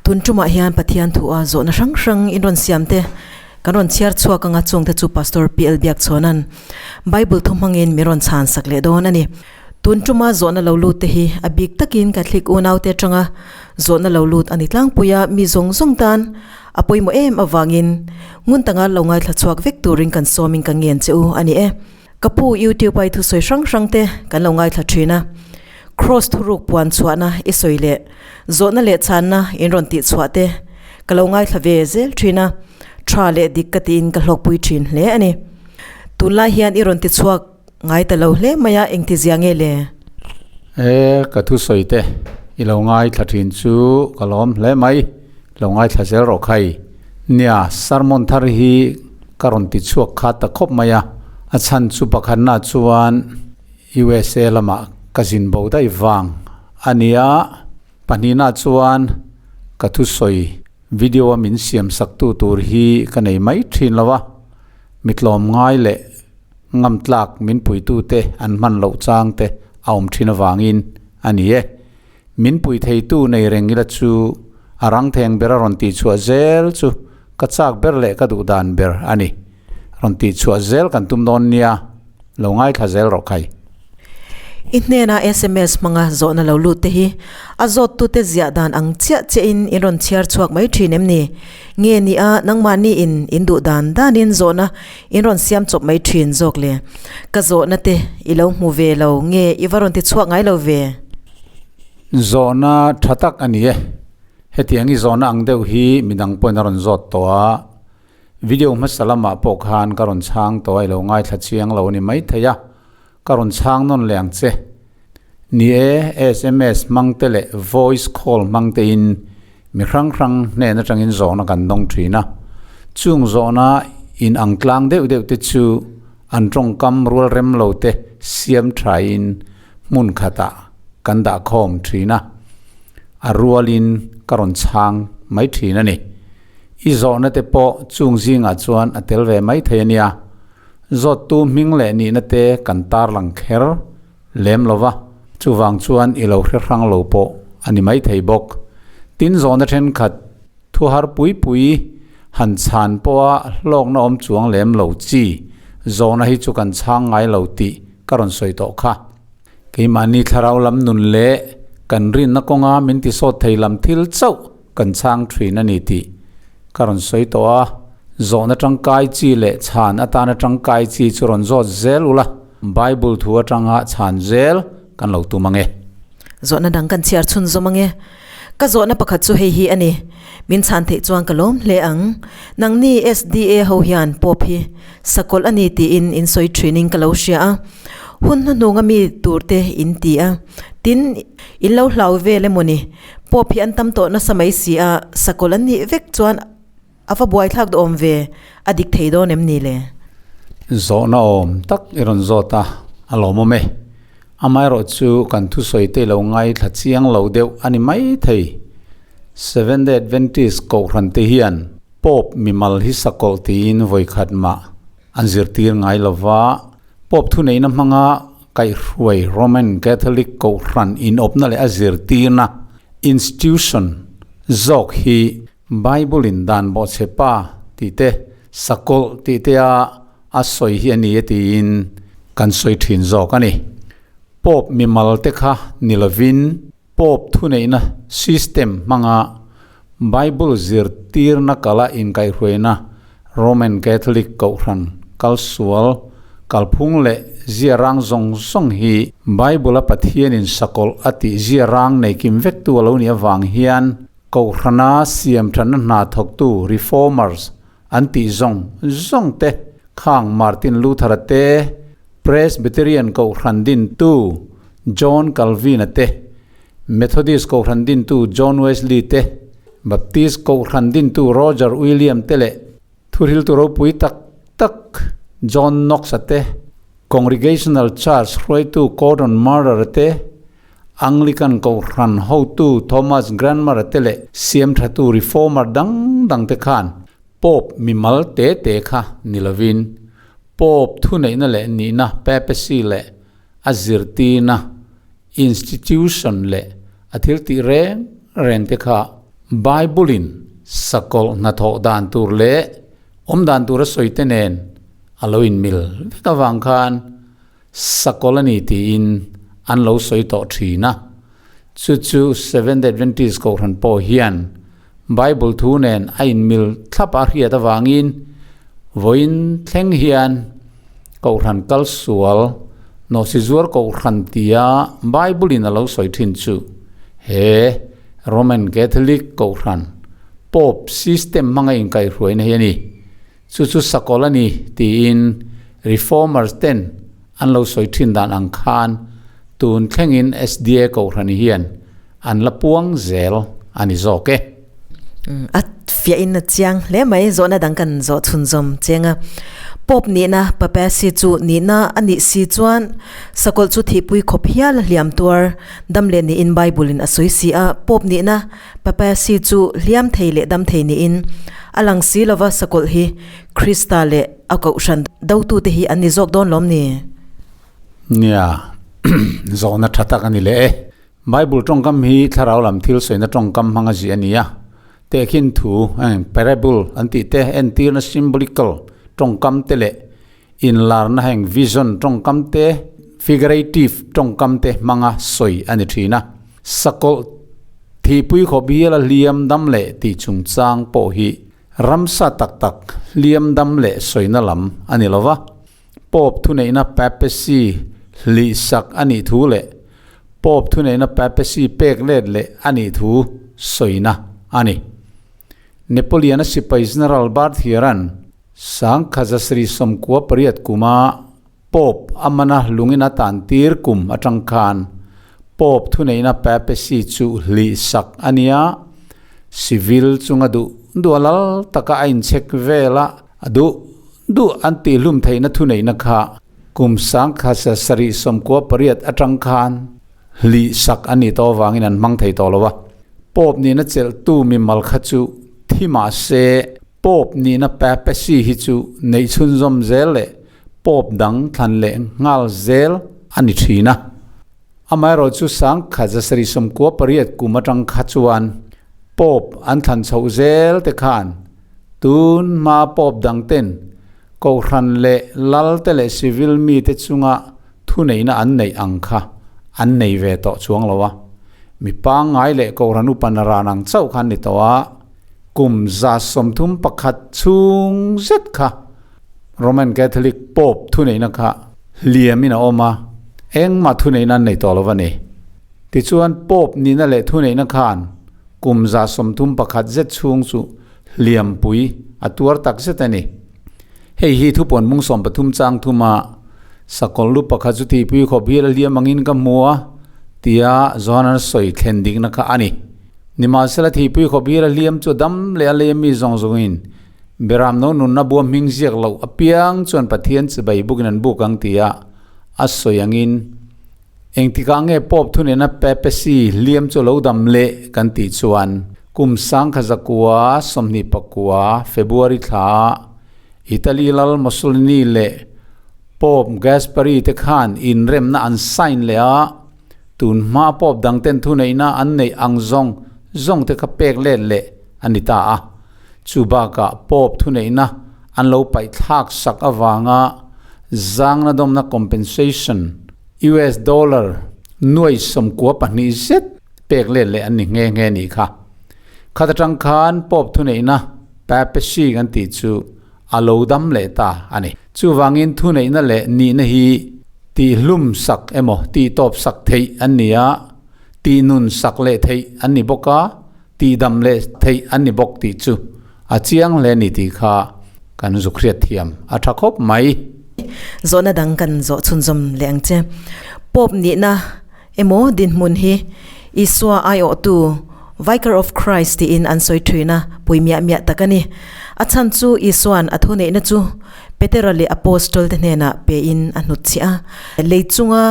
Tun tumah hian Pathian thu a zawhna hrang hrang in rawn siam te kan rawn chhiar chhuak anga chungte chu Pastor PL Biakchhawna'n Bible thu hmangin min rawn chhan sak leh dawn a ni. Tun tuma zawhna lo lut te hi a bik takin Catholic unaute atanga zawhna lo lut a ni tlangpui a, mi zawng zawng tan a pawimawh em avangin ngun tanga lo ngaithla chhuak vek turin kan sawmin ka ngen che u a ni e. Ka pu YouTube a i thusawi hrang hrang te kan lo ngaithla thin a, Kross thuruk puan chhuahna i sawi leh zawhna leh chhanna in rawn tih chhuah te ka lo ngaithla ve zel thin a, tha leh dik ka tiin ka hlawkpui thin hle a ni. Tunlai hian i rawn ti chhuak ngai ta lo hle mai a, engti zia nge le? E, ka thusawi te i lo ngaithla thin chu ka lawm hle mai, lo ngaithla zel rawh khai. Nia, sermon thar hi ka rawn ti chhuak kha ta khawp mai a, a chhan chu pakhatna chuan USA lamah ka zin bo daih vang a ni a, pahnihna chuan ka thusawi video a min siam sak tu tur hi ka nei mai thin lo a, mitlawm ngai leh ngam tlak min puitu te an hman loh chang te a awm thin avangin a ni e. Min pui theitu nei reng ila chu a rang theng ber a rawn tihchhuah zel chu ka chak ber leh ka duh dan ber a ni. Rawn tihchhuah zel kan tum dawn nia, lo ngaithla zel rawh khai. I hnena sms hmanga zawhna lo lut te hi a zawttute ziah dan ang chiah chiahin in rawn chhiar chhuak mai thin em ni? Nge ni a nangmahni in in duh dan danin zawhna in rawn siam chawp mai thin zawk le? Ka zawhna te i lo hmu ve lo nge i va rawn ti chhuak ngai lo ve? Zawhna tha tak a ni e. Hetiang i zawhna ang deuh hi midang pawhin a rawn zawt tawh a. Video hmasa lamah pawh khan ka rawn chhang tawh a, i lo ngaithla chiang lo a ni maithei a, ka rawn chhang nawn leh ang che. Ni e, sms hmang te leh voice call hmang tein mi hrang hrang hnen atangin zawhna kan dawng thin a. Chung zawhna in ang tlang deuh deuh te chu an tawngkam rual rem lo te siam thain hmun khatah kan dah khawm thin a, a rualin ka rawn chhang mai thin a ni. I zawhna te pawh chung zingah chuan a tel ve mai thei a nia. Zawttu hming leh nihna te kan tarlang kher lem lo va, chuvang chuan i lo hre hrang lo pawh a ni mai thei bawk. Tin zawhna thenkhat thu har pui pui han chhan pawha hlawkna awm chuang lem lo chi zawhna hi chu kan chhang ngai lo tih ka rawn sawi tawh kha. Keimahni thlarau lam nun leh kan rinna kawnga min tisawt thei lam thil chauh kan chhang thin a ni tih ka rawn sawi tawh a, zawhna tangkai chi leh chhan atana tangkai chi chu rawn zawt zel ula, Bible thu atanga chhan zel kan lo tum ang e. Zawhna dang kan chhiar chhun zawm ang e. Ka zawhna pakhat chu hei hi a ni, min chhan theih chuan ka lawm hle ang. Nangni SDA ho hian Pope hi sakawlh a ni tiin in sawi thinin ka lo hria a, hun hnuhnunga mi turte in ti a, tin, in lo hlau vel emaw ni? Pope hi an tam tawh nasa mai si a, sakawlh an nih vek chuan a va buaithlak duh awm ve, a dik thei dawn em ni le? Zawhna awm tak i rawn zawt a, a lawmawm e. Amaherawh chu kan thusawi te lo ngaithla chiang lo deuh a ni mai thei. Seventh Day Adventist Kohhran te hian Pope mimal hi sakawlh tiin vawikhat mah an zirtir ngai lo va, Pope thuneihna hmanga kaihhruai Roman Catholic Kohhran inawpna leh a zirtirna, institution, zawk hi Bible in dan bawhchhe pa tih te, sakawlh tih te a a sawi hi a ni e tiin kan sawi thin zawk a ni. Pope mimal te kha ni lovin Pope thuneihna system hmanga Bible zirtirna kala inkaihhruaina Roman Catholic Kohhran kalsual kalphung leh ziarang zawng zawng hi Bible-a Pathianin sakawlh a tih ziarang nei kim vektu a lo nih avang hian Kohhrana siamthatna hna thawktu Reformers an tih zawng zawng te khang Martin Luther-a te, Presbyterian Kohhran dintu John Calvin-a te, Methodist Kohhran dintu John Wesley te, Baptist Kohhran dintu Roger William te leh thuhriltu ropui tak tak John Knox-a te, Congregational Church hruaitu Gordon Murray-a te, Anglican Kohhran hotu Thomas Cranmer-a te leh siamthatu Reformer dang dang te khan Pope mimal te te kha ni lovin Pope thuneihna leh nihna Papacy leh a zirtirna institution leh a thil tih reng reng te kha Bible-in sakawlh hnathawh dan tur leh awm dan tur a sawi te nen a lo inmil vek avang khan sakawlh a ni tiin an lo sawi tawh thin a. Chu chu Seventh Adventist Kohhran pawh hian Bible thu nen a inmil thlap a hriat avangin vawiin thleng hian Kohhran kal sual nawhchizuar Kohhran tia Bible-in a lo sawi thin chu he Roman Catholic Kohhran Pope system hmanga inkaihhruaina hi a ni. Chu chu sakawlh a ni tiin Reformers ten an lo sawi thin dan ang khan tun thlengin SDA Kohhran hian an la puang zel a ni zawk e. A fiahin a chiang hle mai, zawhna dang kan zawh chhunzawm cheng a. Pope nihna Papacy chu nihna a nih si chuan sakawlh chu thihpui khawp hial a hliam tuar dam leh niin Bible in a sawi si a. Pope nihna Papacy chu hliam thei leh dam thei niin a lang si lova sakawlh hi Krista leh a kohhran dotute hi an ni zawk dawn lawm ni? Nia, zawhna tha tak a ni leh e. Bible tawngkam hi thlarau lam thil sawina tawngkam hmanga zih a ni a. Tehkhin thu, heng parable an tih te, entirna symbolical tawngkam te leh inlarna heng vision tawngkam te, figurative tawngkam te hmanga sawi a ni thin a. Sakawlh thihpui khawp hiala hliam dam leh tih chungchang pawh hi ramsa tak tak hliam dam leh sawina lam a ni lo va. Pope thuneihna Papacy hlihsak a nih thu leh Pope thuneihna Papacy pek let leh a nih thu sawina a ni. Napoleon-a sipai General Barthier-a'n Sangkhazasri 98 kuma Pope a mana lungin a tantir kum atang khan Pope thuneihna Papacy chu hlihsak a nia, civil chunga duh duh a lal taka a inchhek vel a, A duh duh an tihhlum theihna thuneihna kha kum 1798 atang khan hlih sak a nih tawh avangin an hmang thei tawh lo a. Pope nihna chelhtu mimal kha chu thi mah se Pope nihna papacy hi chu neih chhunzawm zel leh Pope dang thlan leh nghal zel a ni thin a. Amaherawhchu 1798 kum atang kha chuan Pope an thlan chhoh zel te khan Tun hma Pope dangten Kohhran leh Lalte leh civil mite chunga thuneihna an neih ang kha an nei ve tawh chuang lo a. Mi pangngai leh Kohhran upa naran ang chauh kha an ni tawh a. Kum 31 chhung zet kha Roman Catholic Pope thuneihna kha hliamin a awm a, engmah thuneihna an nei tawh lo a ni. Tichuan Pope nihna leh thuneihna khan Kum 31 zet chhung chu hliampui a tuar tak zet a ni. Hei hi thupawn mung 13 chang thuma sakawlh lu pakhat chu tihpui khawp hial a hliam angin ka hmu a, tia Johana sawi thlen dikna kha a ni. Nimahsela thihpui khawp hial a hliam chu a dam leh a lei ami zawng zawngin Beram no nunna bua hming ziak loh apiang chuan Pathian chibai bukin an buk ang tia a sawi angin Engtikah nge Pope thunena Papacy hliam chu lo dam leh kan tih chuan kum 1929 February thla Italy lal Mussolini leh Pope Gaspari te khan inremna an sign leh a, tun hma Pope dangten thuneihna an neih ang zawng zawng te kha pek let leh a ni ta a. Chu bakah Pope thuneihna an lo paihthlak sak avanga zangna dawmna compensation, US dollar nuai 92 zet pek let leh an ni nghe nghe nih kha. Khat atang khan Pope thuneihna Papacy kan tih chu a lo dam leh ta a ni. Chuvangin thuneihna leh nihna hi tihhlum sak emaw tihtawp sak theih an ni a, tihnun sak leh theih an ni bawk a, tihdam leh theih an ni bawk tih chu a chiang hle ni tih kha kan zuk hriat thiam a tha khawp mai. Zawhna dang kan zawh chhunzawm leh ang che. Pope nihna emaw dinhmun hi Isua aiawhtu, Vicar of Christ tiin an sawi thin a, pui miah miah tak a ni. A chhan chu Isua'n a thuneihna chu Petera leh Apostol te hnenah pein a hnutchhiah a, lei chunga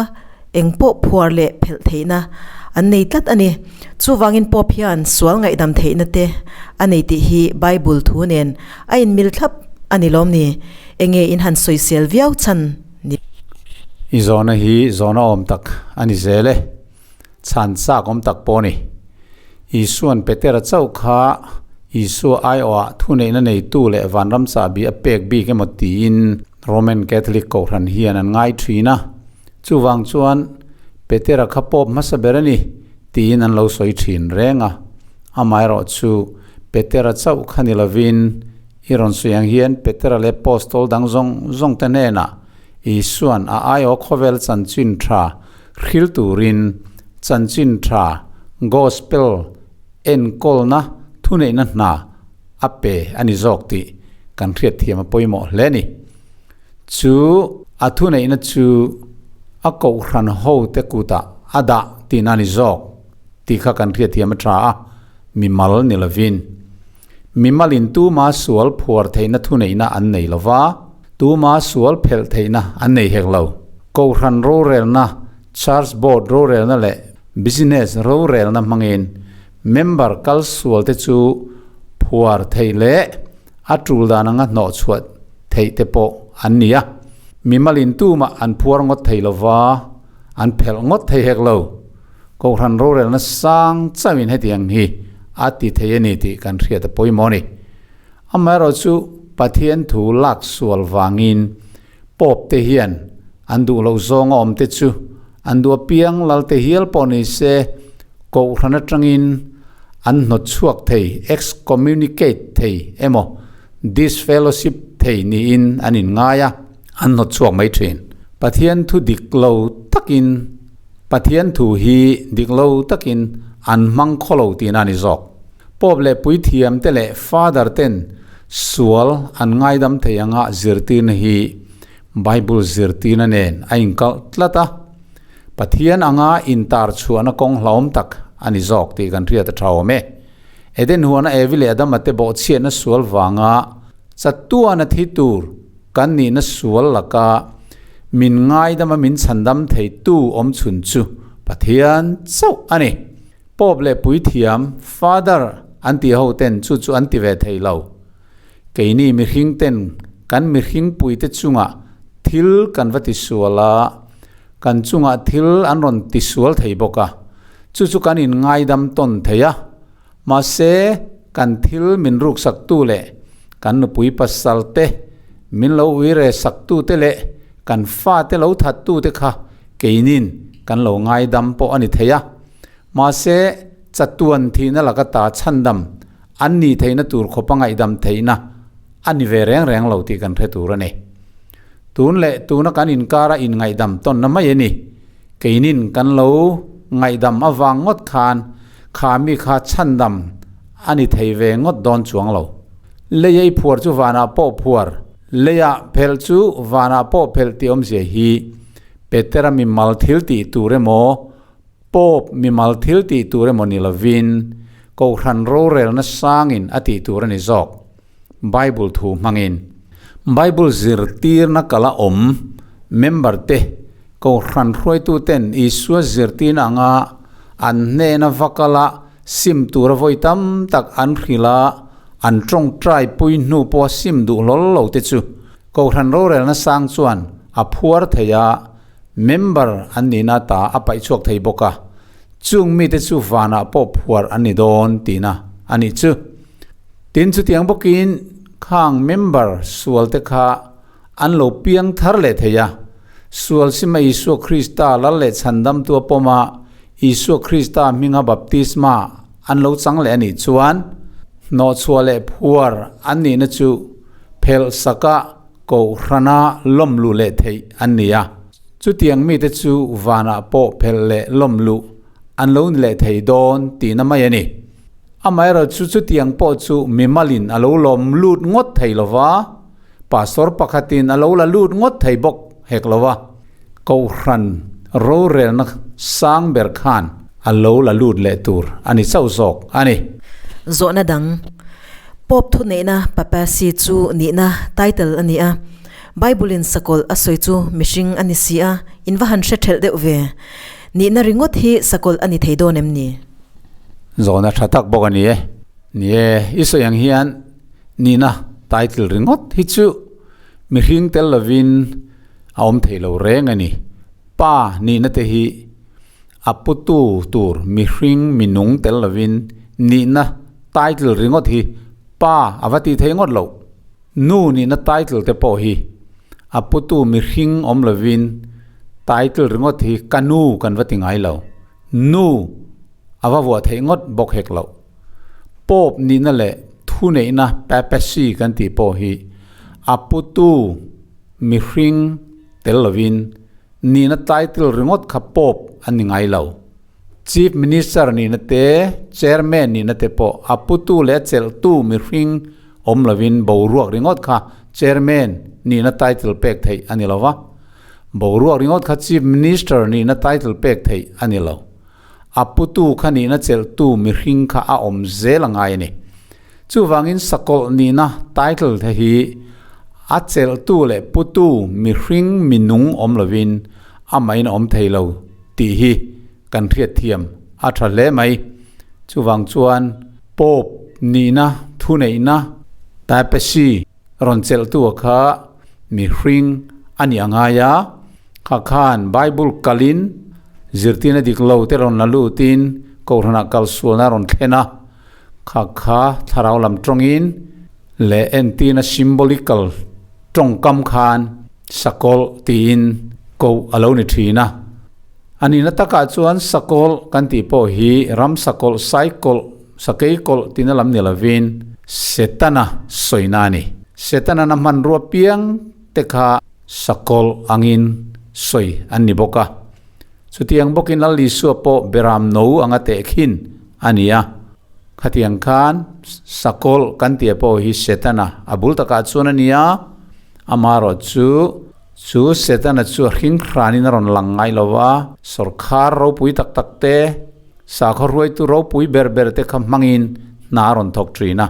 Eng pawh phuar leh phelh theihna an nei tlat a ni. Chuvangin Pope hian sual ngaihdam theihna te a nei tih hi Bible thu nen a inmil thlap a ni lawm ni? Enge in han sawisel viau chhan ni? I zawhna hi zawhna awm tak a ni zel e. Chhan chak awm tak pawh a ni. Isua'n Petera chauh kha Isua aiawhah thuneihna neitu leh vanram chahbi a pek bik emaw tiin Roman Catholic Kohhran hian an ngai thin a. Chuvang chuan Petera kha Pope hmasa ber a ni tiin an lo sawi thin reng a. Amaherawh chu Petera chauh kha ni lovin i rawn sawi ang hian Petera leh Apostol dang zawng zawng te hnenah Isua'n a aiawh khawvel chanchin tha hril turin chanchin tha, Gospel, enkawlna thuneihna hna a pe a ni zawk tih kan hriatthiam a pawimawh hle a ni. Chu a thuneihna chu a kohhran hote kutah a dah tihna a ni zawk tih kha kan hriatthiam a tha a, mimal ni lovin. Mimalin tuma sual phuar theihna thuneihna an nei lo va, tuma sual phelh theihna an nei hek lo. Kohhran rorelna, Church Board rorelna leh Business rorelna hmangin member kal sualte chu phuar theih leh a tul dan anga hnawhchhuah theih te pawh an ni a. Mimalin tumah an phuar ngawt thei lo va, an phelh ngawt thei hek lo. Kohhran rorelna sang chauhin hetiang hi a ti thei a ni tih kan hriat a pawimawh a ni. Amaherawh chu Pathian thu lak sual vangin Pope te hian an duh loh zawng a awm te chu an duh apiang lal te hial pawh ni se Kohhran atangin an hnawt chhuak thei, excommunicate thei emaw disfellowship thei niin an inngai a, an hnawt chhuak mai thin. Pathian thu dik lo takin Pathian thu hi dik lo takin an hmang khaw lo tihna a ni zawk. Pope leh puithiam te leh Father ten sual an ngaidam thei anga zirtirna hi Bible zirtirna nen a inkalh tlat a. Pathian anga intar chhuahna kawng hlauhawm tak a ni zawk tih kan hriat a tha awm e. Eden huana Evi leh Adama te bawhchhiatna sual vanga chatuana thi tur Kan nihna sual laka min ngaidama min chhandam theitu awm chhun chu Pathian chauh a ni. Pope leh puithiam, Father, an tih ho ten chu chu an ti ve thei lo. Keini mihring ten kan mihring puite chungah thil kan va tisual a, kan chungah thil an rawn tisual thei bawk a, chu chu kan inngaidam tawn thei a. Mahse, kan thil min ruksaktu leh kan nupui pasal te, min lo uire saktute leh kan fate lo thattute kha keinin kan lo ngaidam pawh a ni thei a. Mahse, chatuan thihna laka ta chhandam an nih theihna tur khawpa ngaihdam theihna a ni ve reng reng lo tih kan hre tur a ni. Tun leh tuna kan inkara inngaihdam tawnna mai a ni. Keinin kan lo ngaihdam avang ngawt khan Kha mi kha chhandam a ni thei ve ngawt dawn chuang lo. Leiei phuar chu vanah pawh phuar, leiah phelh chu vanah pawh phelh tih awmzia hi Petera mimal thil tih tur emaw, Pope mimal thil tih tur emaw ni lovin Kohhran rorelna sangin a tih tur a ni zawk. Bible thu hmangin. Bible zirtirna kala awm member te Kohhran hruaituten Isua zirtirna anga an hnena va kala sim tura vawi tam tak an hrilh a, an tawngtai pui hnu pawha sim duh hlawl lo te chu Kohhran rorelna sang chuan a phuar thei a, member an nihna ta a paih chhuak thei bawk a, chung mite chu vanah pawh phuar an ni dawn tihna a nih chu. Tin, chutiang bawkin khang member sualte kha an lo piang thar leh thei a. Sual sima Isua Krista lal leh chhandamtu a pawm a, Isua Krista hminga baptisma an lo chang leh a nih chuan, hnawhchhuah leh phuar an nihna chu phelh saka Kohhrana lawm luh leh theih an ni a. Chutiang mite chu vanah pawh phelh leh lawm luh an lo ni leh thei dawn tihna mai a ni. Amaherawhchu chu chutiang pawh chu mimalin a lo lawm lut ngawt thei lo va, Pastor pakhatin a lo la lut ngawt thei bawk hek lo a, Kohhran rorelna sang ber khan a lo la lut leh tur a ni chauh zawk a ni. Zawhna dang, Pope thuneihna Papacy chu nihna title a ni a, Bible-in sakawlh a sawi chu mihring a ni si a, in va han hre thelh deuh ve. Nihna ringawt hi sakawlh a ni thei dawn em ni? Zawhna tha tak bawk a ni e. Ni e, i sawi ang hian Nihna title ringawt hi chu mihring tel lovin a awm thei lo reng a ni. Pa nihna te hi a putu tur mihring minung tel lovin nihna title ringawt hi pa a va tih theih ngawt loh. Nu nihna title te pawh hi a putu mihring awm lovin title ringawt hi ka nu kan va ti ngai lo. Nu a va vuah theih ngawt bawk hek loh. Pope nihna leh thuneihna papacy kan tih pawh hi a putu mihring tel lovin nihna title ringawt kha Pope an ni ngai lo. Chief Minister nihna te, Chairman nihna te pawh a putu leh a chelhtu mihring awm lovin boruak ringawt kha Chairman nihna title pek theih a ni lo va. Boruak ringawt kha Chief Minister nihna title pek theih a ni lo. A putu kha nihna chelhtu mihring kha a awm zel a ngai a ni. Chuvangin sakawlh nihna title te hi a chelhtu leh putu mihring minung awm lovin amahin a awm thei lo tih hi kan hriatthiam a tha hle mai. Chuvang chuan Pope nihna thuneihna papacy rawn chelhtu a kha mihring a nih a ngai a, kha khan Bible kalin zirtirna dik lo te rawn la lutin Kohhranah kalsualna a rawn thlen a, kha kha thlarau lam tawngin leh entirna symbolical tawngkam khan sakawlh tiin koh a lo ni thin a. A nihna takah chuan sakawlh kan tih pawh hi ram sakawlh, saikawlh, Sakeikawlh tina lam ni lovin Setana sawina a ni. Setana na hmanrua piang te kha sakawlh angin sawi an ni bawk a. Chutiang bawkin Lal Isua pawh beram no anga tehkhin a ni a. Khatiang khan sakawlh kan tih pawh hi Setana a bul takah chuan a ni a, amaherawh chu chu Setana chu a hring hranin a rawn lang ngai lo va, sawrkhar ropui tak tak te, Sakhaw hruaitu ropui ber ber te kha hmangin hna a rawn thawk thin a.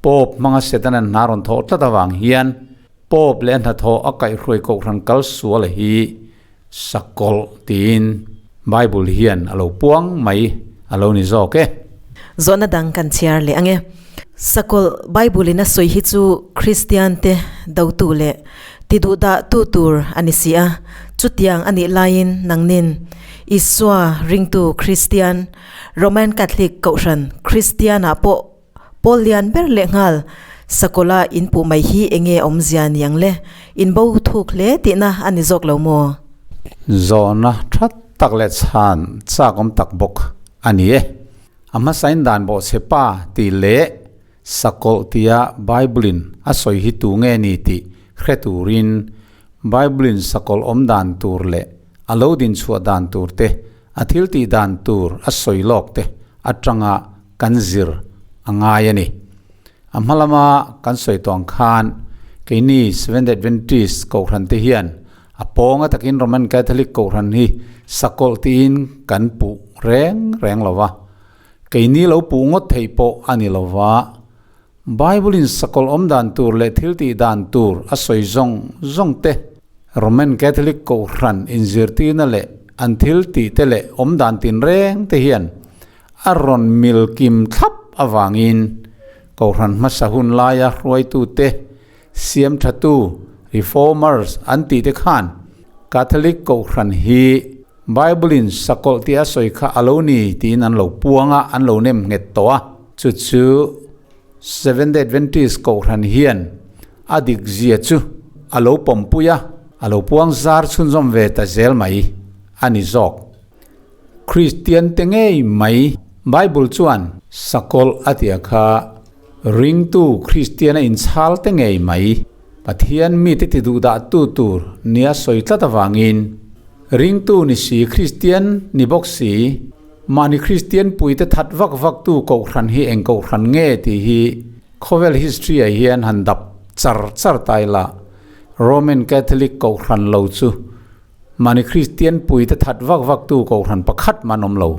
Pope hmanga Setana'n hna a rawn thawh tlat avang hian Pope leh a hnathawh a kaihhruai kohhran kal sual hi sakawlh tiin Bible hian a lo puang mai a lo ni zawk e. Zawhna dang kan chhiar leh ang e. Sakawlh Bible in a sawi hi chu Kristian te dotu leh ti duh dah tu tur a ni si a, chutiang a nih laiin nangnin Isua ringtu Kristian, Roman Catholic Kohhran Kristian ah pawh pawl lian ber leh nghal Sakawlh a in puh mai hi enge awmzia niang le? In bo thuk hle tihna a ni zawk lo maw? Zawhna tha tak leh chhan chak awm tak bawk a ni e. A hmasain dan bawhchhe pa tih leh sakawlh tia Bible-in a sawi hi tu nge ni tih hre turin Bible-in sakawlh awm dan tur leh a lo din chhuah dan tur te, a thil tih dan tur a sawi lawk te atanga kan zir a ngai a ni. A hma lama kan sawi tawh ang khan keini Seventh Adventist Kohhran te hian A pawnga takin Roman Catholic Kohhran hi sakawlh tiin kan puh reng reng lo va, keini lo puh ngawt theih pawh a ni lo va. Bible-in sakawlh awm dan tur leh thil tih dan tur a sawi zawng zawng te, Roman Catholic Kohhran inzirtirna leh an thil tih te leh awm dan tinreng te hian a rawn mil kim thlap avangin Kohhran hmasa hun laia hruaitute Siam thatu, Reformers, an tih te khan Catholic Kohhran hi Bible-in sakawlh tih a sawi kha a lo ni tiin an lo puang a, an lo nem nghet tawh a. Chu chu Seventh-day Adventist Kohhran hian a dik zia chu a lo pawmpui a, a lo puang zar chhunzawm ve ta zel mai a ni zawk. Kristian te ngei mai Bible chuan sakawlh a tia kha ringtu Kristian a inchhal te ngei mai Pathian mite ti duhdah tu tur nia sawi tlat avangin ringtu ni si Kristian ni bawk si mahni Kristian puite that vak vak tu kohhran hi eng kohhran nge tih hi khawvel history ah hian han dap char char ta ila Roman Catholic kohhran lo chu Mahni Kristian puite that vak vak tu Kohhran pakhat man awm lo.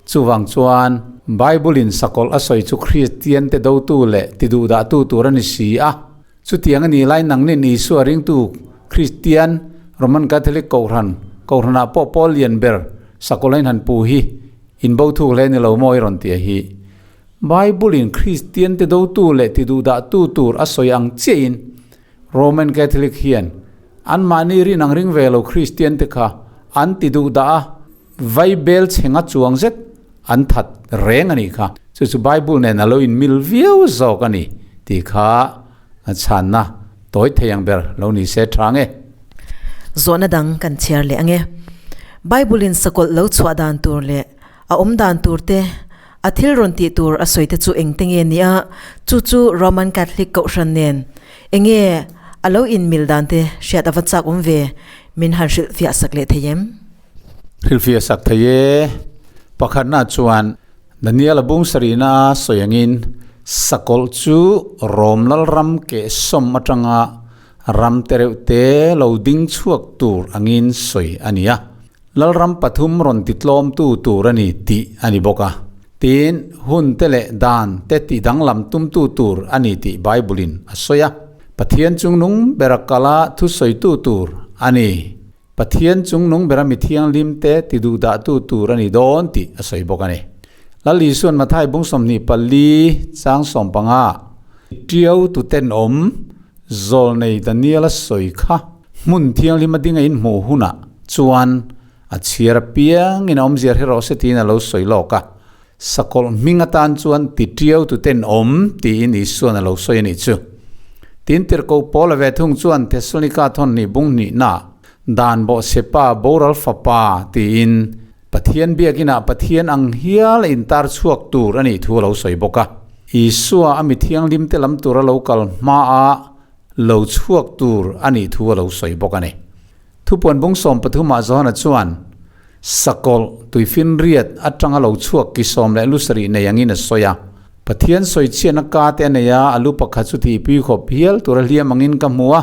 Chuvang chuan Bible in sakawlh a sawi chu Kristian te dotu leh ti duhdah tu tur a ni si a. Chutiang a nih lai nangnin Isua ringtu Kristian Roman Catholic Kohhran, Kohhranah pawh Paul lian ber sakawlh a inhan pu hi in bo thuk hle ni lo maw i rawn ti a hi. Bible in Kristian te dotu leh ti duhdah tu tur a sawi ang chiahin Roman Catholic hian anmahni rin ang ring ve lo Kristian te kha an ti duh dah a, vai bel chhenga chuang zet an that reng a nih kha. Chu chu Bible nen a lo inmil viau zawk a ni tih kha chhanna tawi thei ang ber lo ni se tha nge. Zawhna dang kan chhiar leh ang e. Bible in sakawlh lo chhuah dan tur leh a awm dan tur te, a thil rawn tih tur a sawi te chu engte nge nia, chu chu Roman Catholic kohhran nen enge a lo inmil dan te hriat a va chak awm ve, min han hrilhfiah sak leh thei em? Hrilhfiah sak thei e. Pakhatna chuan Daniel-a bung sarihna sawi angin sakawlh chu Rom lalram kehsawm atanga ram te reuh te lo ding chhuak tur angin sawi a ni a. Lalram pathum rawn titlawmtu tur a ni tih a ni bawk a. Tin, hun te leh dan te tihdanglam tumtu tur a ni tih Bible-in a sawi a. Pathian chungnung bera kala thusawitu tur a ni. Pathian chungnung bera mi thianghlim te ti duhdahtu tur a ni dawn tih a sawi bawk a ni. Lal Isuan Mathai bung 24 chang 15 Tiau tu tenawm zawlnei Daniel-a sawi kha hmun thianghlim a ding a inhmuh hunah chuan a chhiar apiangin a awmzia hre rawh se tiin a lo sawi lawk a. Sakawlh hming atan chuan ti tiau tu tenawm tiin Isuan a lo sawi a nih chu. Tin tirhkoh Paula ve thung chuan Thessalonika thawn hnih bung hnihna dan bawh sepa boral fapa tiin Pathian biakinah Pathian ang hial a intar chhuak tur a nih thu a lo sawi bawk a. Isua a mi thianghlim te lam tura lo kal hmaa lo chhuak tur a nih thu a lo sawi bawk a ni. Thupuan bung 13 ah Johana chuan Sakawlh, tuifinriat atanga lo chhuak ki sawm leh lu sarih nei angin a sawi a. Pathian sawichhiatna ka te a nei a, a lu pakhat chu thihpui khawp hial tura hliam angin ka hmu a.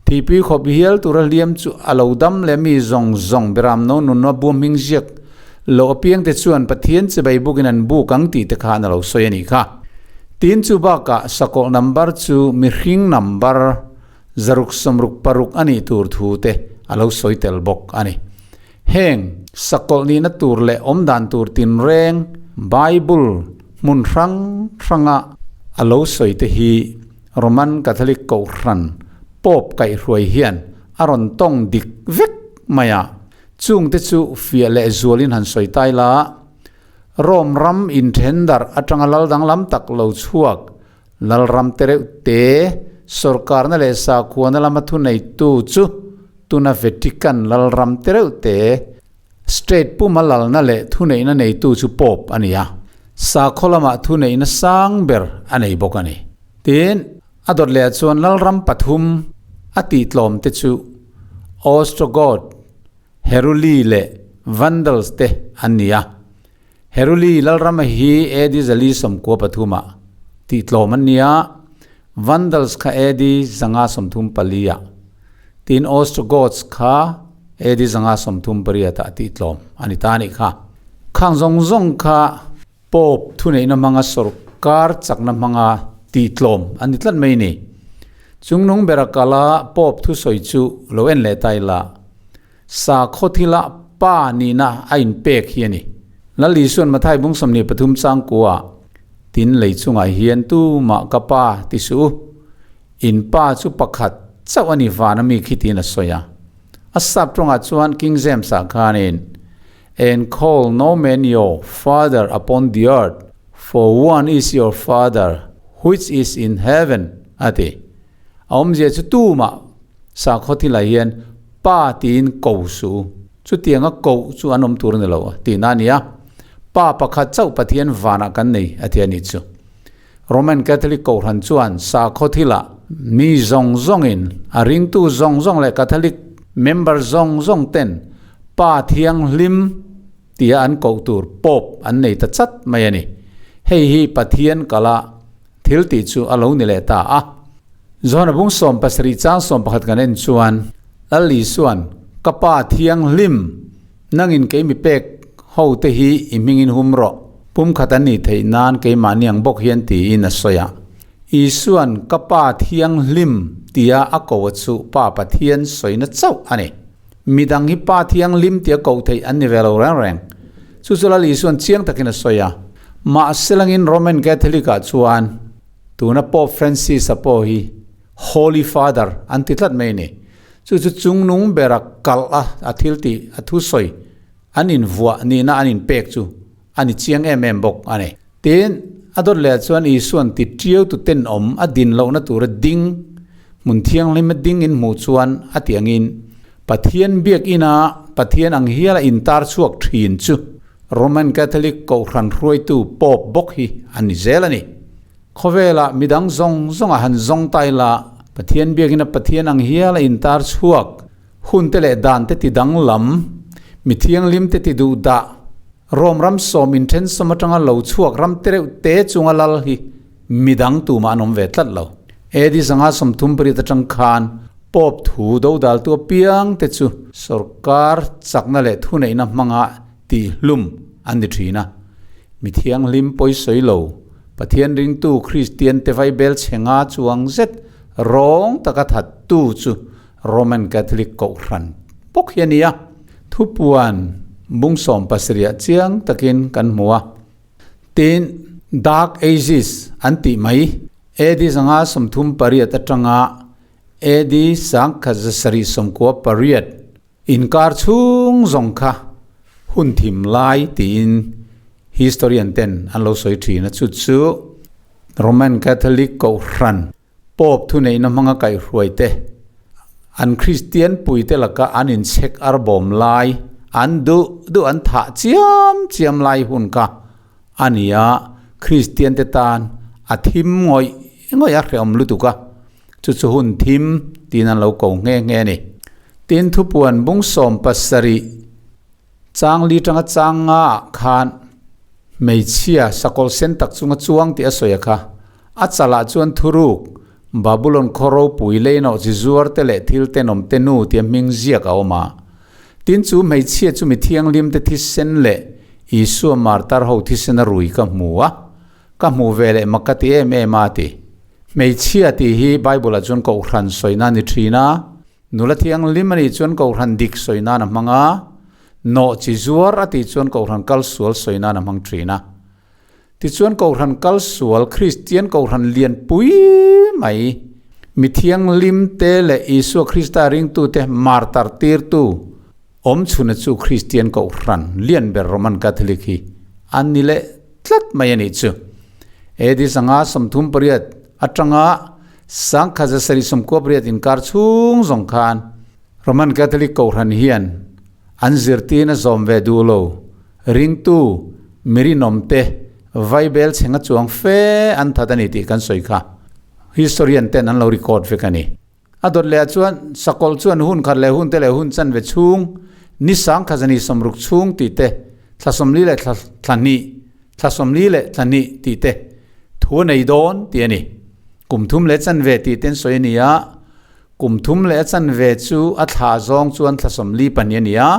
Thihpui khawp hial tura hliam chu a lo dam leh mi zawng zawng beram no nunna bum hming ziak lo apiang te chuan Pathian chibai bukin an buk ang tih te khan a lo sawi a nih kha. Tin chu bakah sakawlh number chu mihring number zaruk sawmruk paruk a nih tur thu te a lo sawi tel bawk a ni. Heng sakawlh nihna tur leh awmdan tur tinreng Bible hmun hrang hranga a lo sawi te hi Roman Catholic Kohhran Pope kaihhruai hian a rawn tawng dik vek mai a. Chungte chu fiah leh zualin han sawi tai la, Rome ram inthen darh atanga lal danglam tak lo chhuak Lalram te reuh te, sorkarna leh sakhuana lama thuneitu chu tuna Vatican Lalram te reuh te, state puma lalna leh thuneihna neitu chu Pope a ni a, sakhaw lamah thuneihna sang ber a nei bawk a ni. Tin, a dawt lehah chuan Lalram pathum a tihtlawm te chu Ostrogoth, Heruli leh Vandals te an ni a. Heruli Lalrama hi AD 493 ah tihtlawm an ni a, Vandals kha AD 534 ah, tin Ostrogoths kha AD 538 ah tihtlawm a ni ta a nih kha. Khang zawng zawng kha Pope thuneihna hmanga sorkar chakna hmanga tihtlawm an ni tlat mai ni. Chungnung bera kala Pope thusawi chu lo en leh ta ila. Sakhaw thila pa nihna a inpek hi a ni. Lal Isuan Mathai bung 23 changkua, Tin lei chungah hian tumah ka pa ti suh u, in pa chu pakhat chauh a ni van a mi khi tiin a sawi a. A sap tawngah chuan King James-ah khanin, And call no man your father upon the earth, for one is your father which is in heaven, a ti. A awmzia chu tumah sakhaw thilah hian Pa tiin ko suh u. Chutianga koh chu an awm tur a ni lo tihna a ni a. Pa pakhat chauh Pathian vanah kan nei a ti a nih chu. Roman Catholic Kohhran chuan sakhaw thilah mi zawng zawngin a ringtu zawng zawng leh Catholic member zawng zawng ten Pa Thianghlim tia an koh tur Pope an nei ta chat mai a ni. Hei hi Pathian kala Thil tih chu a lo ni leh ta a. Johana bung 17 chang 11 kan en chuan, Lal Isuan, Ka Pa thianghlim, nangin kei mi pek ho te hi i hmingin hum rawh, pumkhat an nih theih nan keimahni ang bawk hian tiin a sawi a. Isuan, Ka Pa thianghlim tia a ko a chu Pa Pathian sawina chauh a ni. Midang hi Pa thianghlim tia koh theih an ni ve lo reng reng. Chu chu Lal Isuan chiang takin a sawi a. Mahse langin Roman Catholic ah chuan tuna Pope Francis-a pawh hi Holy Father an ti tlat mai a ni. Chu chu chungnung bera kalh a, a thil tih, a thusawi an invuah nihna an inpek chu a ni chiang em em bawk a ni. Tin, a dawt leh ah chuan Isua'n ti ṭiau tu tenawm a din lohna tura ding, hmun thianghlim a ding in hmuh chuan a ti angin Pathian biakina Pathian ang hiala intar chhuak ṭhin chu Roman Catholic Kohhran hruaitu Pope bawk hi a ni zel a ni. Khawvelah midang zawng zawnga han zawng ta ila Pathian biakina Pathian ang hiala intar chhuak hun te leh dan te ti danglam, mi thianghlim te ti duh dah, Rome ram sawm inthensawm atanga lo chhuak ram te reuh te chunga lal hi midang tumah an awm ve tlat lo. AD 538 atang khan Pope thu dodaltu apiang te chu sorkar chakna leh thuneihna hmanga tihhlum an ni thin a. Mi thianghlim pawisawi lo, Pathian ringtu Kristian te vaibel chhe nga chuang zet rawng taka thattu chu Roman Catholic Kohhran bawk hi a ni a. Thupuan bung 70ah chiang takin kan hmu a. Tin, Dark Ages an tih mai, AD 538 atanga AD 1798 inkar chhung zawng kha hun thim lai tiin historian ten an lo sawi thin a, chu chu Roman Catholic Kohhran Pope thuneihna hmanga kaihhruai te, an Kristian puite laka an inchhek ar bawm lai, an duh duh an thah chiam chiam lai hun kha a ni a, Kristian te tan a thim ngawih ngawih a hrehawm lutuk a, chu chu hun thim tiin an lo ko nghe nghe a ni. Tin, thupuan bung 17 chang li tanga chang nga ah khan hmeichhia sakawlh sen tak chunga chuang tih a sawi a kha. A chalah chuan thuruk, Babulon khaw ropui leinawh chi zuar te leh thil tenawm te nu tia hming ziak a awm a. Tin chu hmeichhia chu mi thianghlim te thisen leh Isua martar ho thisen a rui ka hmu a, ka hmu ve leh mak ka ti em em a ti. Hmeichhia tih hi Bible ah chuan Kohhran sawina a ni thin a, nula thianghlim a nih chuan Kohhran dik sawi nan a hmang a, nawh chi zuar a tih chuan Kohhran kal sual sawi nan a hmang thin a. Tichuan Kohhran kal sual Kristian Kohhran lian pui mai, mi thianghlim te leh Isua Krista ringtute martar tirtu awm chhuna chu Kristian Kohhran lian ber Roman Catholic hi an ni leh tlat mai a nih chu. AD 538 atanga 1798 inkar chhung zawng khan Roman Catholic Kohhran hian an zirtirna zawm ve duh lo Ringtu, mirinawm te, vaibel chhenga chuang fe an that a ni tih kan sawi kha. Historian ten an lo record vek a ni. A dawt leh ah chuan sakawlh chuan hun khat leh hun te leh hun chanve chhung, ni sang kha zani 60 chhung tih te, thla 40 leh thla thla hnih, thla 40 leh thla hnih tih te thu a nei dawn tih a ni. Kum thum leh chanve tih ten sawi a ni a, Kum thum leh a chanve chu a thla zawng chuan thla 42 a ni a,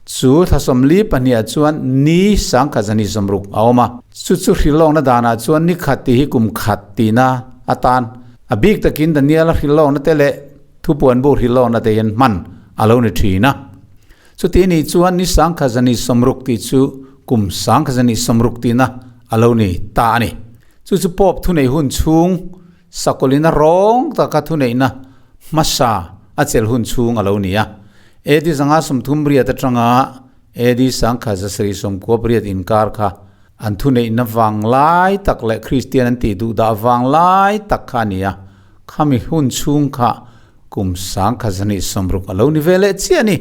chu thla 42 ah chuan ni sangkhat zani 60 a awm a. Chu chu hrilhlawkna danah chuan ni khat tih hi kum khat tihna atan a bik takin Daniel-a hrilhlawkna te leh thupuan bu hrilhlawkna te hian hman a lo ni thin a. Chuti nih chuan ni sangkhat zani 60 tih chu kum sangkhat zani 60 tihna a lo ni ta a ni. Chu chu Pope thunei hun chhung Sakawlina rawng taka thuneihna hmasa a chelh hun chhung a lo ni a. AD 538 atanga AD 1798 inkar kha an thuneihna vang lai tak leh Kristian an tih duh dah vang lai tak kha a ni a. Khami hun chhung kha kum 1960 a lo ni ve leh chiah a ni.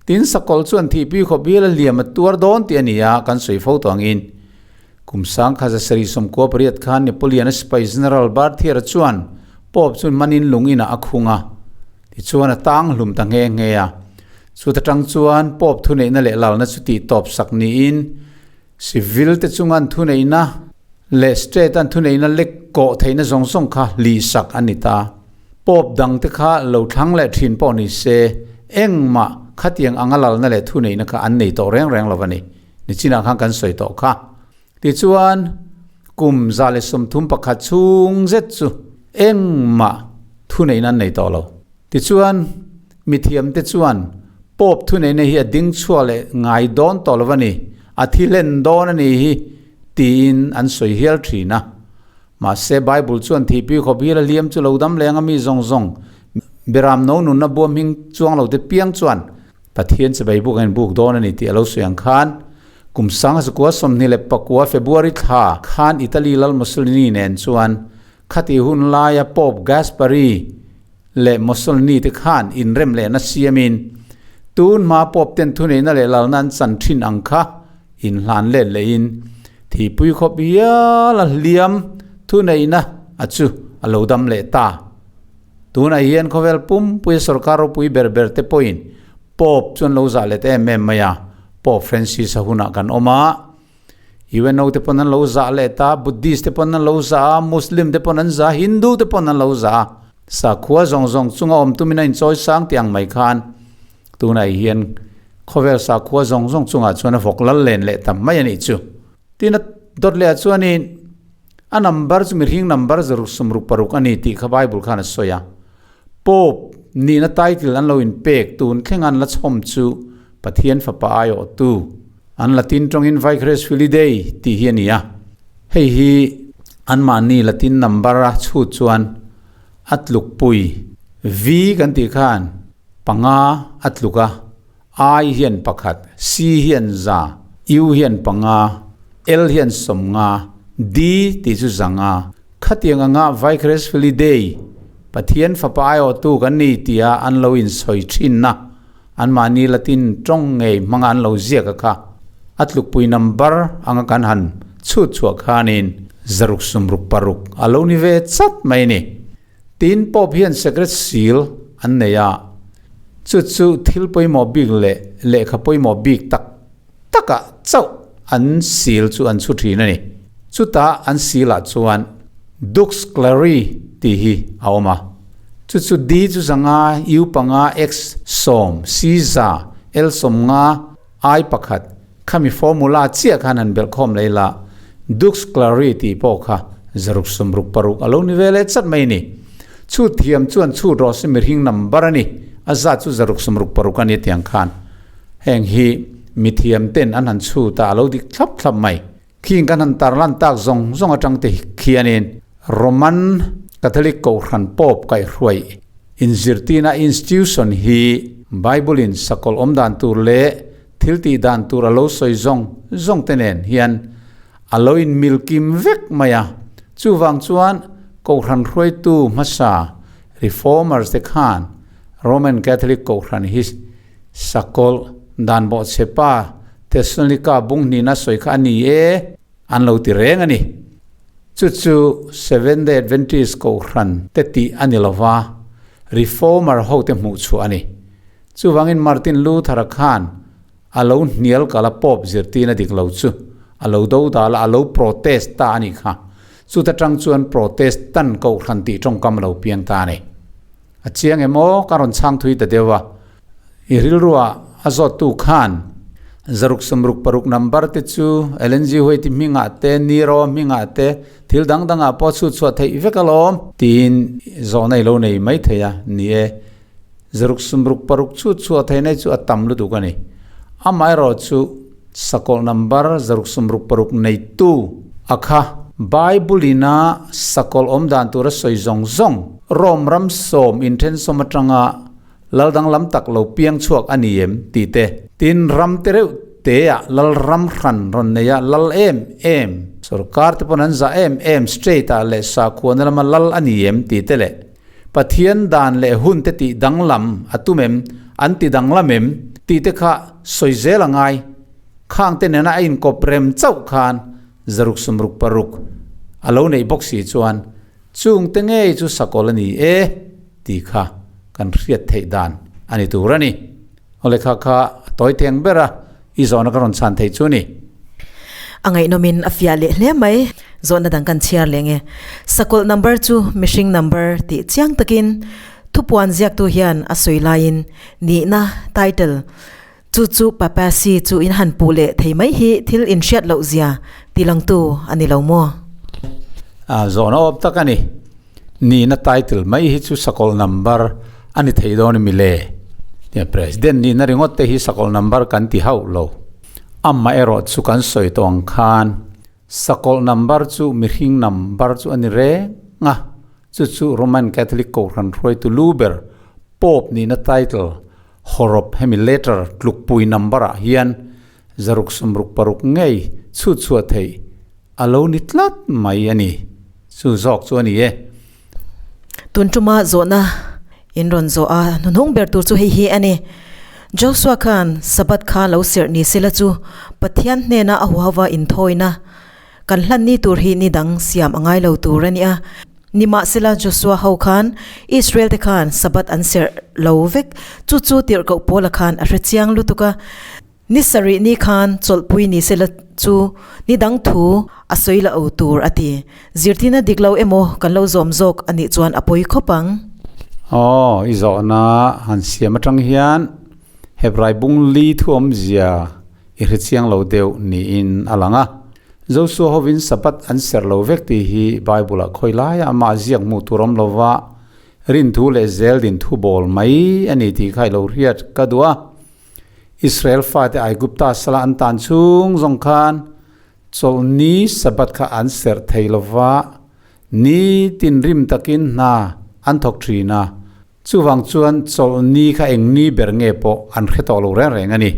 Tin, Sakawlh chuan thihpui khawp bial a liam a tuar dawn tih a ni a, kan sawi fo tawh angin. Kum 1798 khan Napoleon-a sipai General Berthier-a chuan Pope chu manin lung inah a khung a, tichuan a tang hlum ta nghe nghe a. Chuta tang chuan Pope thuneihna leh lalna chu tih tawp sak niin civil te chunga an thuneihna leh state an thuneihna lek kawh theihna zawng zawng kha lih sak a ni ta. Pope dang te kha lo thlang leh thin pawh ni se engmah khatiang anga lalna leh thuneihna kha an nei tawh reng reng lo a ni. Nichinah khan kan sawi tawh kha. Tichuan, kum 131 chhung zet chu engmah thuneihna an nei tawh lo. Tichuan, mithiamte chuan Pope thuneihna hi a ding chhuak leh ngai dawn tawh lo a ni, a thi hlen dawn a ni hi tiin an sawi hial thin a. Mahse, Bible chuan thihpui khawp hial a hliam chu lo dam leng a mi zawng zawng, Beram no nunna bua hming chuang lo te piang chuan Pathian chibai buk a inbuk dawn a ni tih a lo sawi ang khan, Kum 1929 February thla khan Italy lal Mussolini nen chuan khati hun laia Pope Gaspari leh Mussolini te khan inrem lehna siamin tun hma Pope ten thuneihna leh lalna an chan thin ang kha inhlan let lehin thihpui khawp hial a hliam thuneihna a chu a lo dam leh ta. Tunah hian khawvel pumpuia sorkar ropui ber ber te pawhin Pope chu an lo zah let em em mai a, Pope Francis a hunah kan awm a, UNO te pawn an lo zah let a, Buddhist te pawn an lo zah a, Muslim te pawn an zah a, Hindu te pawn an lo zah a, sakhua zawng zawng chunga awm tumin a inchawi sang tih ang mai khan tunah hian khawvel sakhua zawng zawng chungah chuan a vawk lal len leh tam mai a nih chu. Tin a dawt leh ah chuanin a number chu mihring number zaruk sawmruk paruk a ni tih kha Bible khan a sawi a. Pope nihna title an lo inpek tun thleng an la chhawm chu Pathian Fapa aiawhtu an Latin tawngin Vicarius Filii Dei tih hi a ni a. Hei hi anmahni Latin number a chhut chuan a tlukpui V kan tih khan panga a tluk a. I hian pakhat, C hian za, U hian panga, L hian sawmnga, D tih chu zanga. Khatiang anga Vicarious Filii Dei, Pathian fapa aiawhtu kan ni tia an lo insawi thinna, anmahni Latin tawng ngei hmanga an lo ziak a kha, a tlukpui number anga kan han chhut chhuah khanin zaruk sumruk paruk a lo ni ve chat mai ni. Tin, Pope hian Sacred Seal an nei a, chu chu thil pawimawh bik leh lehkha pawimawh bik tak takah chauh an seal chu an chhu thin a ni. Chutah an seal ah chuan Dux Clari tih hi a awm a, chu chu D chu zanga, U panga, X sawm, C za, L sawmnga, I pakhat, Khami formula chiah khan han belhkhawm lei la, Dux Clari tih pawh kha zaruk sawmruk paruk a lo ni ve leh chat mai ni. Chhut thiam chuan chhut rawh se mihring number a ni, a zat chu zaruk sawmruk paruk a ni tiang khan heng hi mithiam ten an han chhut a, a lo dik thlap thlap mai. Khing kan han tarlan tak zawng zawng atang te khianin Roman Catholic Kohhran Pope kaihhruai inzirtina institution hi Bible in sakawlh awm dan tur leh Thil tih dan tur a lo sawi zawng zawng te nen hian a lo inmil kim vek mai a, chuvang chuan Kohhran hruaitu hmasa Reformers te khan Roman Catholic Kohhran hi sakawlh dan bawhchhe pa Thessalonica bung hnihna sawi kha a ni e an lo ti reng a ni. Chu chu Seventh Day Adventist Kohhran te tih a ni lova, Reformer hote hmuhchhuah a ni. Chuvangin Martin Luther-a khan a lo hnial kal a Pope zirtirna dik lo chu a lo do dal a, a lo protest ta a nih kha. Chuta tang chuan Protestant kohhran tih tawngkam a lo piang ta a ni. A chiang em aw, ka rawn chhang thui ta deuh a. I rilrua a zawttu khan zaruk sawmruk paruk number te chu Ellen G. White hmingah te, Nero hmingah te, thil dang dangah pawh chhut chhuah theih vek alawm tiin zawhna i lo nei maithei a, ni e. Zaruk sumruk paruk chu chhuah theihna hi chu a tam lutuk a ni. Amaherawh chu sakawlh number zaruk sumruk paruk neitu a kha Bible ina sakawlh awm dan tura sawi zawng zawng Rome ram sawm inthensawm atanga lal danglam tak lo piang chhuak a ni em tih te, tin ram te reuh te ah lal ram hran rawn nei a lal em em, sorkar te pawn an zah em em state ah leh sakhuana lama lal a ni em tih te leh Pathian dan leh hun te tih danglam a tum em, an ti danglam em tih te kha sawi zel a ngai. Khang te nena a inkawp rem chauh khan zaruk sumruk paruk a lo neih bawk si chuan chung te ngei chu sakawl a ni e tih kha kan hriat theih dan a ni tur a ni. Aw lehkha kha a tawi theng ber a, i zawhna ka rawn chhan theih chu ni. A ngaihnawmin a fiah leh hle mai. Zawhna dang kan chhiar leh nge. Sakawlh number chu mihring number tih chiang takin thupuan ziaktu hian a sawi laiin nihna, title, chu chu Papacy chu in han puh leh thei mai hi thil inhriat loh zia tilangtu a ni lo maw? Zawhna awp tak a ni. Nihna title mai hi chu sakawlh number a ni thei dawn emi le? Tia President nihna ringawt te hi sakawlh number kan ti hauh lo. Amah erawh chu kan sawi tawh ang khan sakawlh number chu mihring number chu a ni reng a, chu chu Roman Catholic Kohhran hruaitu lu ber Pope nihna title hawrawp hemi letter tlukpui number ah hian. 666 ngei chhut chhuah theih a lo ni tlat mai a ni. Chu zawk chu a ni e. Tun tuma zawhna in rawn zawh a, hnuhnung ber tur chu hei hi a ni. Joshua khan Sabbath kha lo serh ni sela chu Pathian hnena a huhava inthawina kan hlan ni tur hi ni dang siam a ngai lo tur a ni a. Nimahsela Joshua ho khan Israel te khan Sabbath an serh lo vek, chu chu tirhkoh Paula khan a hre chiang lutuk a. Ni sarih ni khan chawlhpui ni sela chu ni dang thu a sawi la o tur a ti. Zirtina dik lo emaw kan lo zawm zawk a nih chuan a pawi khawp ang. Aw, i zawhna han siam atang hian Hebrai bung li thu awmzia i hre chiang lo deuh niin a lang a. Joshua hovin Sabbath an serh lo vek tih hi Bible-ah khawi laiah amah ziak hmuh tur awm lova rinthu leh zeldin thu bawl mai a ni tih kha i lo hriat ka duh a. Israel fate Aigupta sala an tan chhung zawng khan chawlhni Sabbath kha an serh thei lova, ni tinrim takin hna an thawk thin a. Chuvang chuan chawlhni kha eng ni ber nge pawh an hre tawh lo reng reng a ni.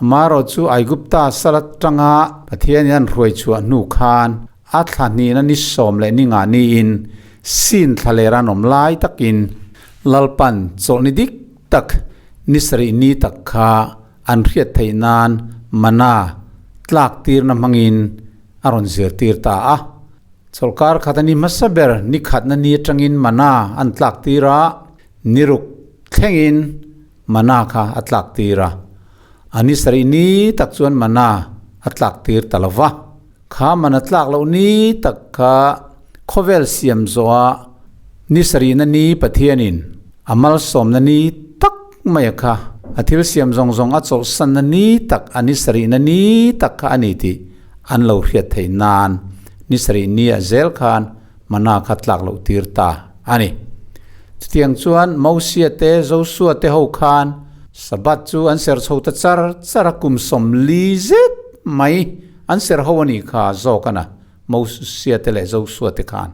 Amaherawh chu Aigupta sala tanga Pathianin an hruai chhuah hnu khan a thla hnihna ni sawm leh ni ngah niin Sin thla lera an awm lai takin Lalpan chawlhni dik tak ni sarih ni tak kha an hriat theih nan mana tlak tirna hmangin a rawn zirtir ta a. Chawlhkar khat a ni hmasa ber ni khatna ni atangin mana an tlak tir a, ni ruk thlengin mana kha a tlak tir a. A ni sarih ni tak chuan mana a tlak tir ta lo va. Kha mana tlak loh ni tak kha khawvel siam zawha ni sarihna ni Pathianin a malsawmna ni tak mai a kha a thil siam zawng zawng a chawlhsanna ni tak a ni sarihna ni tak kha a ni tih an lo hriat theih nan ni sarih ni ah zel khan mana kha tlak loh tir ta a ni. Chutiang chuan Mosia te Joshua te ho khan Sabbath chu an ser chho ta char char a kum sawmli zet mai An ser ho a nih kha zawk a na, Mosia te leh Joshua te khan.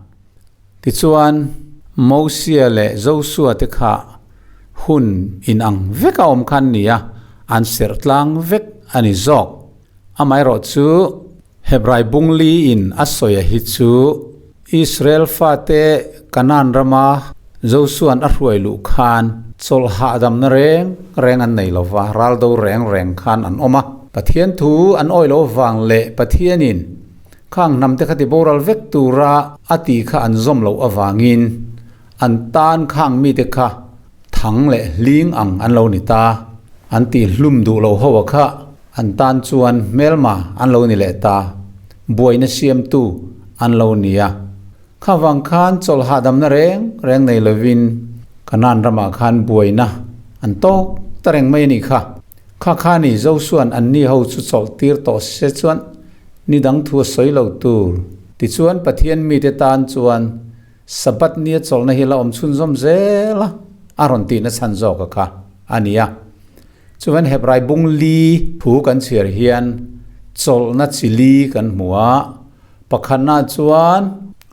Tichuan, Mosia leh Joshua te kha hun inang vek a awm khan ni a, an serh tlang vek a ni zawk. Amaherawh chu, Hebrai bungli in a sawi a hi chu Israel fate Kanaan rama Joshua'n a hruai luh khan chawlh hahdamna reng reng an nei lova, raldo reng reng khan an awm a. Pathian thu an awih loh avang leh Pathianin khang hnamte kha ti boral vek tura a tih kha an zawm loh avangin an tan khang mite kha thang leh hling ang an lo ni ta. An tih hlum duh lo ho a kha an tan chuan hmelma an lo ni leh ta, buaina siamtu an lo ni a. Kha vang khan chawlh hahdamna reng reng nei lovin Kanaan ramah khan buaina an tawk ta reng mai a nih kha. Kha kha ni Josua'n anni ho chu chawlh tir tawh se chuan ni dang thu a sawi lo tur. Tichuan Pathian mite tan chuan Sabbath nia chawlhna hi la awm chhunzawm zel a, a rawn tihna chhan zawk a kha a ni a. Chuan Hebrai bung li thu kan chhiar hian chawlhna chi li kan hmu a, Pakhatna chuan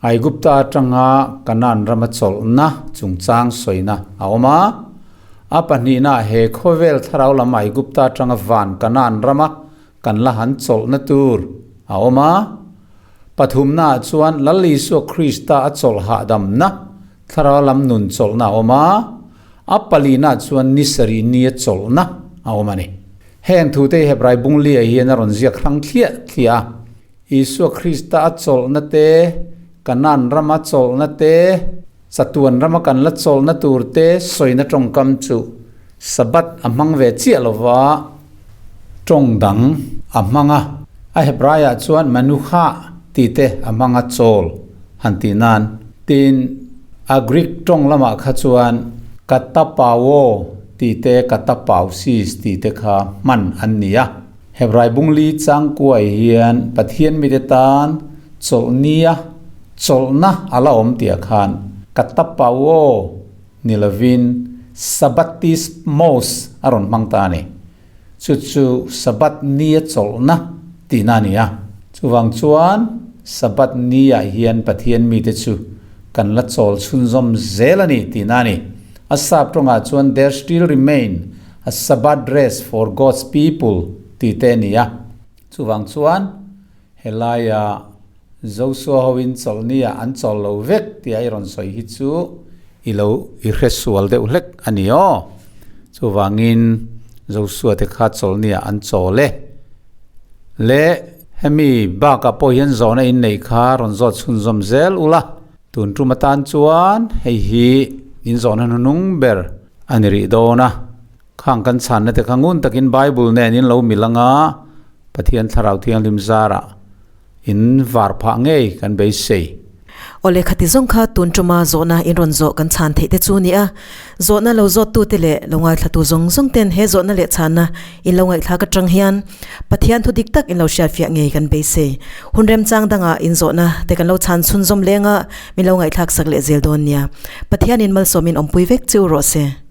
Aigupta atanga Kanaan rama chawlhna chungchang sawina a awm a. A pahnihna he khawvel thlarau lam Aigupta atanga van Kanaan rama kan la han chawlhna tur a awm a. Pathumnaah chuan Lal Isua Krista a chawlh hahdamna thlarau lam nun chawlhna a awm a. A palihnaah chuan ni sarih nia chawlhna a awm a ni. Heng thute hi Hebrai bunglia hian a rawn ziak hrang thliah thliah a. Isua Krista a chawlhna te, Kanaan rama chawlhna te, chatuan rama kan la chawlhna tur te sawina tawngkam chu Sabbath a hmang ve chiah lova tawng dang a hmang a. A Hebraiah chuan Manuha tih te a hmang a chawl han tih nan. Tin, a Greek tawng lamah kha chuan Katapauo tih te Katapausis tih te kha hman an ni a. Hebrai bungli changkuai hian Pathian mite tan chawlhnia chawlhna a la awm tih ah khan katapauo ni lovin Sabbatismos a rawn hmang ta a ni. Chu chu Sabbath nia chawlhna tihna a ni a. Chuvang chuan Sabbath niah hian Pathian mite chu kan la chawl chhunzawm zel a ni tihna a ni. A sap tawngah chuan there still remain A Sabbath rest for God's people tih te a ni a. Chuvang chuan helaia Josua hoin chawlhnia an chawl lo vek tia i rawn sawi hi chu i lo i hre sual deuh hlek a ni aw. Chuvangin Josua te kha chawlhnia an chawl e. Le hemi bakah pawh hian zawhna inneih kha rawn zawt chhunzawm zel ula. Tun tum atan chuan hei hi in zawhna hnuhnung ber a ni rih dawn a. Khang kan chhanna te kha ngun takin Bible nen in lo mil anga Pathian Thlarau Thianghlim zarah in var phah ngei kan beisei. Awle khati zawng kha tun tuma zawhna in rawn zawh kan chhan theih te chu nia. Zawhna lo zawttute leh lo ngaithlatu zawng zawng ten he zawhna leh chhanna in lo ngaihthlak atang hian Pathian thu dik tak in lo hriatfiah ngei kan beisei. Hun remchang dangah in zawhna te kan lo chhan chhunzawm lenga min lo ngaihthlak sak leh zel dawn nia. Pathianin malsawmin awmpui vek chu rawh se.